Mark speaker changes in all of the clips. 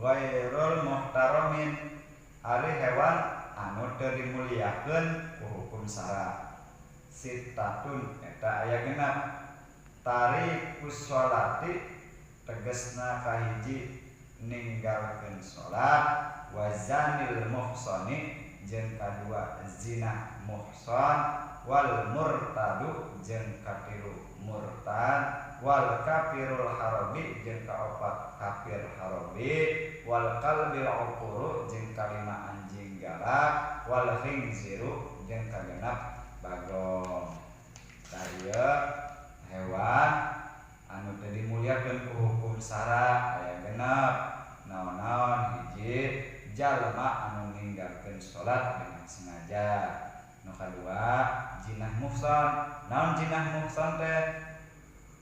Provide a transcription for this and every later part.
Speaker 1: Ghairul muhtaramin ari hewan anu teu dimuliakeun ku hukum syara. Sitatun eta aya genep. Tarikus sholati tegesna kahiji ninggalkeun salat, wazanil muhsani jeung kadua zina muhsan, wal murtadu jeung katilu murtad, wal kafirul harabi jeung kaopat kafir harabi, wal kalbil uquru jeung kalima anjing galak, wal khinziru jeung kagenep bagong. Tah ieu hewan anu teu dimuliakeun ku hukum syara aya genep. Naon-naon hiji jalma anu ninggalkeun salat dengan sengaja. Nu kadua jinah muhsan. Naon jinah muhsan teh?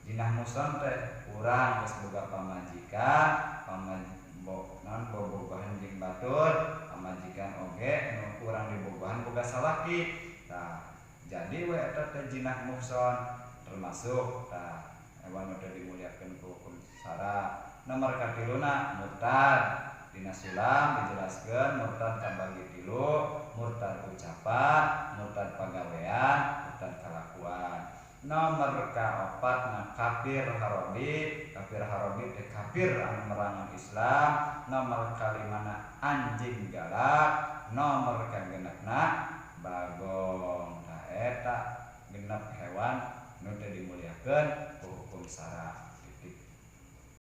Speaker 1: Jinah muhsan teh urang geus boga pamajikan, naon bobogohan jeung batur, pamajikan oge nu urang dibogohan boga salaki. Tah jadi we eta teh jinah muhsan termasuk tah hewan nu teu dimuliakeun ku hukum syara. Nomor katiluna murtad. Dina sulam dijelaskeun murtad kabagi tilu, murtad ucapan, murtad pagawean, murtad kalakuan. Nomor kaopatna kafir harabi. Kafir harabi teh kafir anu merangan Islam. Nomor kalimana anjing galak. Nomor kagenepna bagong. Tah eta genep hewan nu teu dimuliakeun ku hukum syara.